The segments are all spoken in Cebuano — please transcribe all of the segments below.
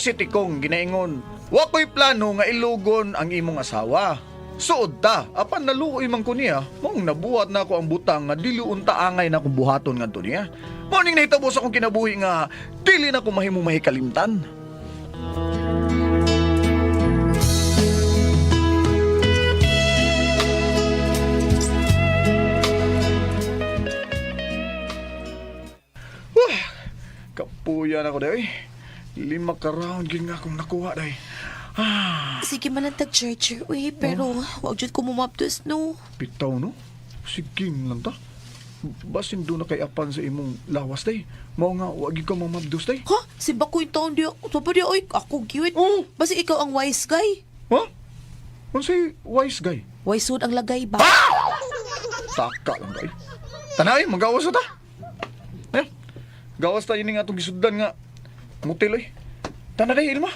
si Tikong ginaingon. Wa ko'y plano nga ilugon ang imong asawa. Suod ta, apan naluoy man ko niya, maong nabuhat na ako ang butang nga dili unta angay na akong buhaton ngadto niya. Mao ning nahitabo sa akong kinabuhi nga dili na ko mahimong mahikalimtan. Wah, kapuya na ko day. 5 ka round gyud nga akong nakuha day. Sige man lang tag church, uy, pero wag jud ko mumapdos, no. Bitaw no? Sige lang ta. Basin doon na kay apan sa imong lawas day. Mao nga wag gyud ka mamabdos day. Ha? Simba ko yung taon di ako. Di, oy, ako gyud. Oo. Basta ikaw ang wise guy. Ha? Unsay wise guy? Wise sud ang lagay ba? Taka lang day. Tanay, magawas na ta. Eh, gawas tayo ni nga itong gisudlan nga. Mutil oy. Tanay, day, Ilma.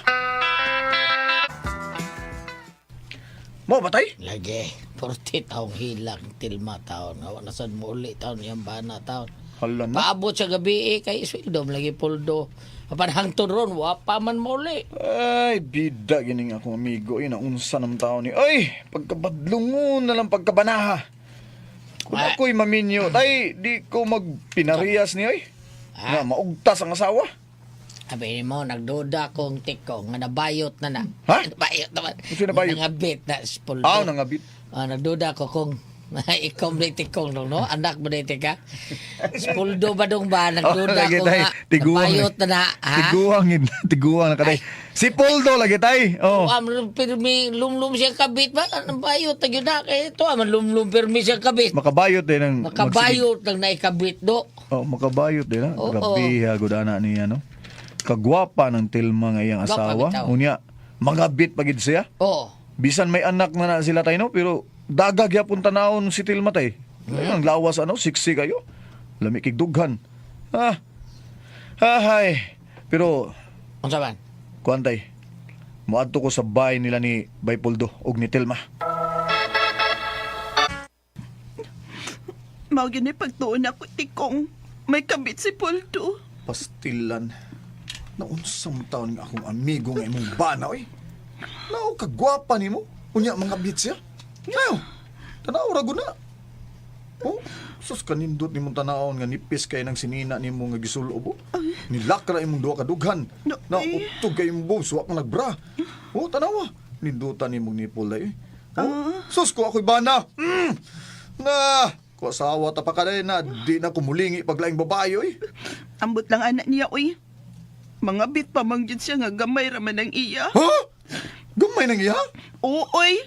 Mo ba tay? Lagi, 40 taong hilang tilma taon. Awa na sad mo uli taon iyang bana taon. Hala na. Paabot sa gabi eh, kay sweldo lagi puldo. Apan hangtod ron, wa pa man mo uli. Ay, bida gining akong amigo. Ay, naunsa ng tao ni. Ay, pagkabadlungon na lang pagkabanaha. Kung Ah. ako'y maminyo, tay, di ko magpinariyas ni ay. Ah. Nga, maugtas ang asawa. Sabi mo, nagduda kong tiko nga nabayot na na. Ha? Nabayot naman. Ano nabayot? Nangabit na si puldo. Ah, nangabit. Ah, nagduda ko kung ikaw ba tikong no, no? Anak ba ni tika? Spuldo ba dong ba? Nagduda Oh, lagi ko tay. nga. Tiguang. Nabayot na na. Ha? Tiguang, tiguang na kaday. Si Poldo lagi tay. Oh. Am pirmi lumlum siya kabit ba? Nabayot na gyud na kay ito man lumlum pirmi siya kabit. Makabayot din ang Makabayot lang na ikabit do. Oh, makabayot din ha. Oo. Grabe ha, gudana niya no. Kagwapa ng tilma nga iyang Gwapa asawa. bitaw. Unya, magabit pagid siya. Oh. Bisan may anak na na sila tayo, no? Pero daga gyapon tanawon si Tilma tay. Ang lawas ano, siksi kayo. Lami kig dughan. Ah. Ahay. Pero Unsa man? kuan tay. Moadto ko sa bahay nila ni Bay Poldo og ni Tilma. Mao gyud ni pagtuon ako tikong. May kabit si Poldo. Pastilan. Naunsang taon nga akong amigo nga imong bana oy. Nao kagwapa nimo. Unya mga bit siya. Nayo. Tanaw ra gud na. Oh, sus kanindot nimong tanawon nga nipis kay nang sinina nimo nga gisulob. Oh. Nilakra imong duha ka dughan. No, Na eh. utog kay imong boobs, wa kang nagbra. Oh, tanawa. Nindutan nimong nipple day. Oh, sus ko ako'y bana. Na, ko asawa ta pa ka day na di na kumulingi paglaing babae oy. Ambot lang anak niya oy. Mga bit pa man gyud siya nga gamay ra man ang iya. Ha? Gamay nang iya? Oo oy.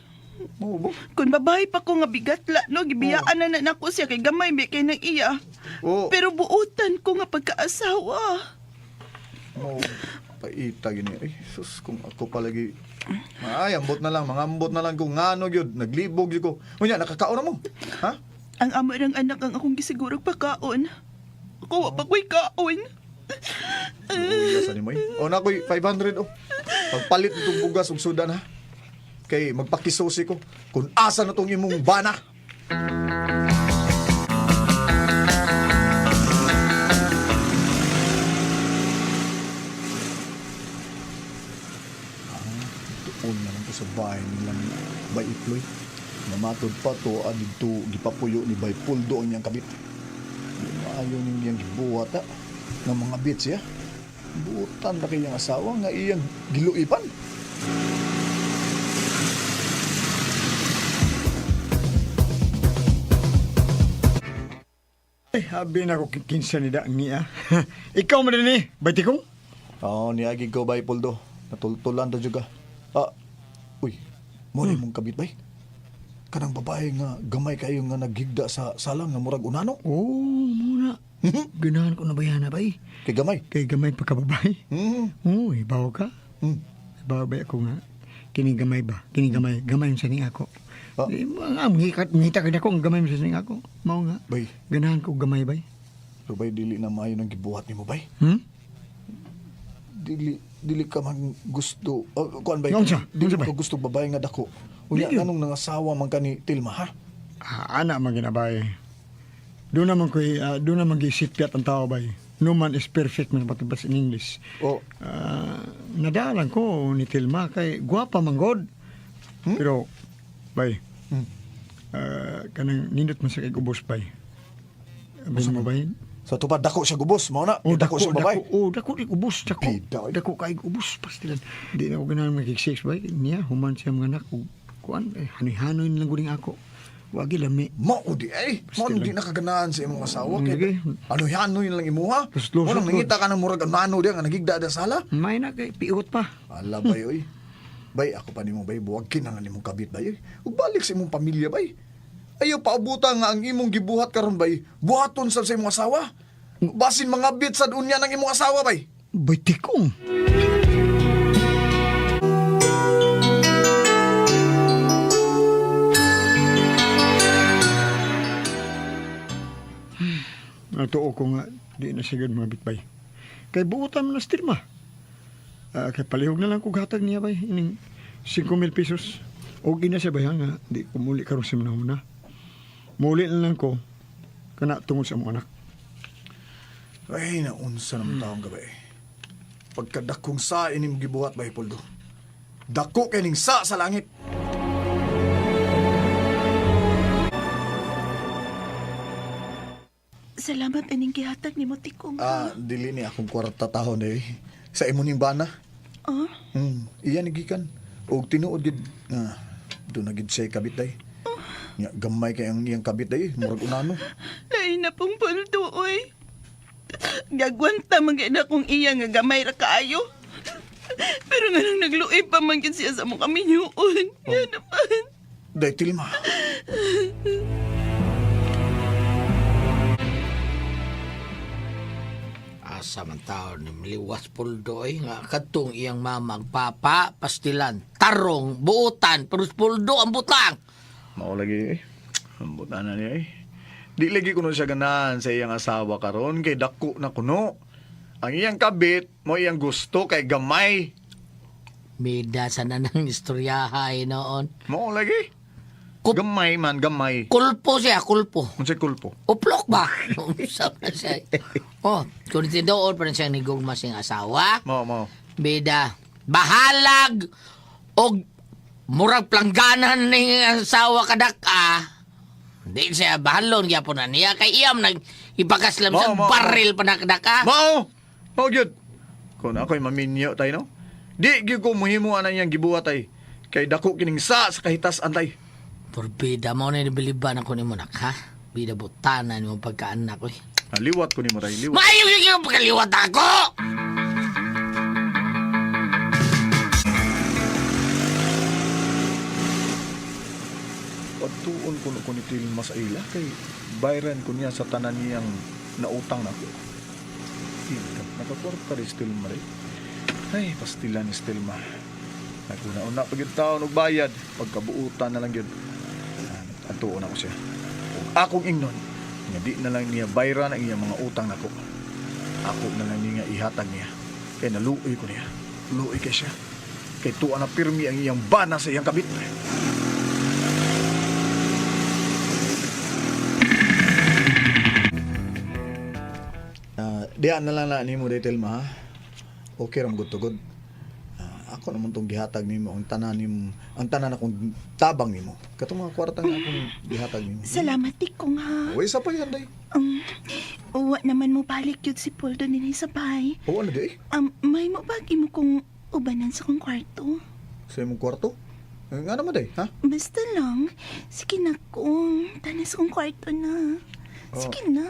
Oo ba? Kung babae pa ko nga bigat la no gibiyaan na na nako siya kay gamay mi kay nang iya. Oo. Pero buotan ko nga pagkaasawa. Mo paita gini. Ay, sus kung ako palagi. Ay, ambot na lang, mga ambot na lang kung ngano gyud, naglibog gyud ko. Unya nakakaon na mo. Ha? Ang amo ng anak ang akong gisigurog pagkaon. Ako wa pa ko'y kaon. Uy, sa nimo eh. O na ko'y 500 oh. Pagpalit nitong bugas ug sudan ha. Kay magpakisusi ko kung asa na tong imong bana. Tuon na lang ko sa bahay nila ni Bay Iploy. Namatod pa to didto gipapuyo ni Bay Puldo ang iyang kabit. Di maayo ning iyang gibuhat ah, ng mga bit siya. Buutan na kayang asawa nga iyang giluipan. Ay, habi na ko kinsa ni da niya. Ikaw man din eh, bayti kong? Oo, niagi ko Bay Puldo. Natultulan ta juga. Ah, uy, mo ni mong kabit bay. Kanang babae nga gamay kayo nga naghigda sa sala nga murag unano. Oo, muna. Ganahan ko na ba yan, bay? Kay gamay. Kay gamay pagkababay. Hmm. Oo, ibaw ka. Ibaw ba ako nga? Kini gamay ba? Kini gamay. Gamay sa ning ako. Ah. Eh, nga, mangita ka na ko, ang gamay sa ning ako. Mao nga. Bay, Ganahan ko gamay bay. pero bay dili na maayo nang gibuhat nimo bay. Hmm? Dili dili ka man gusto kuan bay. Unsa? Dili Unsa, bay? ka gusto babae nga dako. Unya Dili. nganong nangasawa man ka ni Tilma ha? Ah, ana man ginabay. Doon naman ko, doon naman gisipyat ang tao bay. No man is perfect man patubas in English. Oh, Ah, nadalan ko ni Tilma kay gwapa man god. Pero bay. Kanang nindot man sa kay ubos bay. Abi mo bay? Sa tupad dako siya gubos, mao na. Oh, dako, siya babay. Dako, oh, dako di ubos, dako. Bida, oy. Dako kay ubos pastilan. Di na ko ganahan makig-sex bay. Niya human siya mga anak og kuan eh, hanoy-hanoy na lang gud ning ako. Wagi lami. Mao di ay. Mao Pastilan. di nakaganaan sa imong asawa Lagi. kay ano yan lang imuha. Lusot, Mo nang good. nangita ka ng murag ano diya nga nagigda da sala. May na kay piot pa. Ala bay oy. Bay ako pa nimo bay buwag kinahanglan nimong kabit bay. Oy. Ug balik sa imong pamilya bay. Ayaw paabutan nga ang imong gibuhat karon bay. Buhaton sad sa imong asawa. Basin mga bit sad unya ng imong asawa bay. Bay tikong. Natuo ko nga di na sigud mga bitbay. Kay buotan man na stirma. Ah, kay palihog na lang kog hatag niya bay ining 5,000 pesos. Og ina siya bay ha, nga di ko muli karon sa una. Muli na lang ko kana tungod sa among anak. Ay, naunsa naman taong gabi. Pagkadakong sa inim gibuhat bay Poldo. Dako kining sa langit. Salamat ining gihatag nimo tikong. Ah, dili ni akong kwarta tahon eh. Sa imo ning bana. Ah? Iya ni gikan. Og tinuod gid nga do na gid siya kabit day. Nya gamay kay ang iyang kabit day, murag unano. Lain na pong Poldo, oy. Gagwanta man gyud akong iya nga gamay ra kaayo. Pero nga nang nagluoy pa man gyud siya sa among kaminyuon. Nga naman. Day tilma. Asa man taon ni Mliwas Puldo eh, nga katong iyang mama ang papa, pastilan, tarong, buutan, pero Puldo ang butang. Mao lagi eh. Ang butana niya eh. Di lagi kuno siya ganahan sa iyang asawa karon kay dako na kuno. Ang iyang kabit mo iyang gusto kay gamay. Mida sa nanang istoryahay noon. Mao lagi. Gamay man, gamay. Kulpo siya, kulpo. Unsay kulpo? Uplok ba? Usap na siya. Oh, kung tinuod pa rin siyang nigugma siyang asawa, Mao mao. bida, bahalag og murag plangganan ni asawa kadaka. Hindi siya bahalon gyapon na niya kay iyam nag ipakaslam sa Mao, mao, baril pa na kadaka. Mao! Mao gyud. Kun ako'y maminyo tay no. Di gyud ko muhimo ana iyang gibuhat tay. Kay dako kining sa kahitas antay. Porbida mo na nibiliban ako nimo nak ha. Bida butanan mo pagkaanak oy. Liwat ko nimo tay, liwat. Maayo gyud yung pagkaliwat ako. Pagtuon ko no ko ni Tilma sa ila kay bayran ko niya sa tanan niyang nautang nako. Ika, nakakwarta rin si Tilma rin. Ay, pastila ni Tilma. Naguna-una pa gyud taon og bayad, pagkabuutan na lang gyud. Ah, Atuon ako siya. Ug akong ingnon, nga di na lang niya bayran ang iyang mga utang nako. Ako na lang niya ihatag niya. Kay naluoy ko niya. Luoy kay siya. Kay tuwa na pirmi ang iyang bana sa iyang kabit. Diyan na lang na nimo day Telma ha. Okay ra good to good. Ah, ako naman tong gihatag nimo ang tanan nimo, ang tanan akong tabang nimo. Katong mga kwarta nga akong gihatag nimo. Salamat tikong ha. Uy, sa pa yan day. Uwa naman mo balik yun si Poldo dinhi sa bahay. Oo, ano day? May mo bag imo kong ubanan sa kong kwarto. Sa imong kwarto? Eh, nga naman day, ha? Basta lang, sige na kong. Tanas kong kwarto na. Sige na.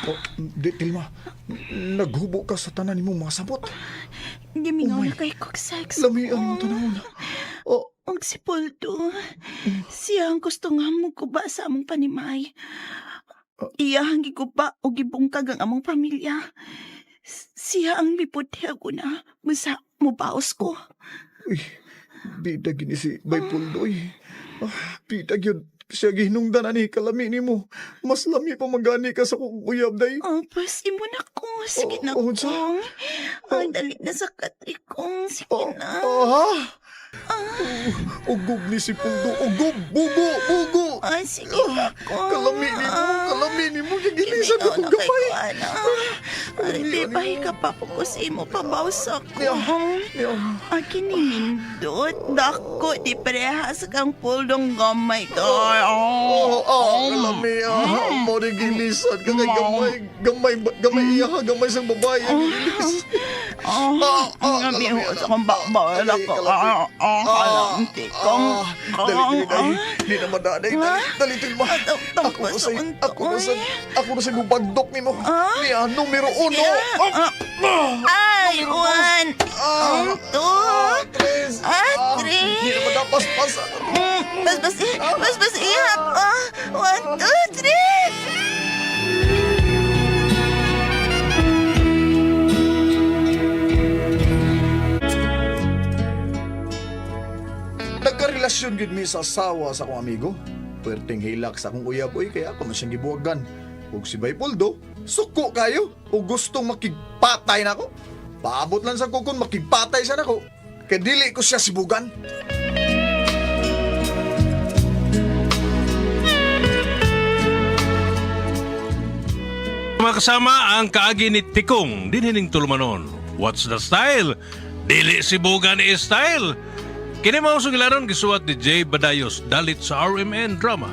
Oh, di, Tilma. Naghubo ka sa tanan nimong mga sabot. Gimingaw Oh my. na kay kog sex. Lami ang tanawon. Oh, Og si Poldo, siya ang gusto nga mo guba sa among panimay. Iya ang giguba o gibungkag ang among pamilya. Siya ang miputya ko na basta mubaos ko. Uy, bida gini si Bay Puldoy. Ah, bida gyud siya gihinungdan ani kalami nimo. Mas lami pa magani ka sa kong uyab day. Oh, pas imo na ko. Sige Oh, na oh, unsa? kong. Ang dali na sa katrikong. Sige Oh, na. ah, ha? Oh, ugob ni si Puldo. Ugob, bugo, bugo. Ay, sige ako. Kalami ni mo, kalami ni mo. Gigilisan Ikaw ako na kay gamay. ko, ana. Ari, bahi ka pa po ko sa imo pabaw sa ko. Niya, niya. Akin ni Nindot, dako di parehas kang puldong gamay ko. Oh, oh, kalami ah. Mo ni gilisan ka kay gamay, gamay, gamay iya ka, gamay sang babae. ang gilis. Oh, Ah, ah, ang kalami, biho ana. sa kong bakbal Dali, ako. kalami. Ah, ah, kalamti kong, Ah, dali, dali, dali. Di na madanay. Dali, dali, dali. ma. Atong Ako na sa'yo, pasunto, ako na sa, oy. ako na sa'yo mubagdok ni mo. Ah? Niya, numero uno. Sige, Ah, ah. Ay, one, ah, two, ah, tres. ah, three. Di na madapaspas. Bas, bas, bas, bas, iyak. Ah, one, two, three. Nagkarelasyon gid mi sa asawa sa akong amigo. Puwerteng hilak sa akong uyab oy kaya ako man siyang gibuwagan. Ug si Bay Poldo, suko kayo ug gustong makigpatay nako. Paabot lang sa kukon makigpatay siya nako. Kay dili ko siya sibugan. Mga kasama ang kaagi ni Tikong dinhining tulumanon. What's the style? Dili sibugan style. Kini mao sugilanon gisuwat ni Jay Badayos dalit sa RMN Drama.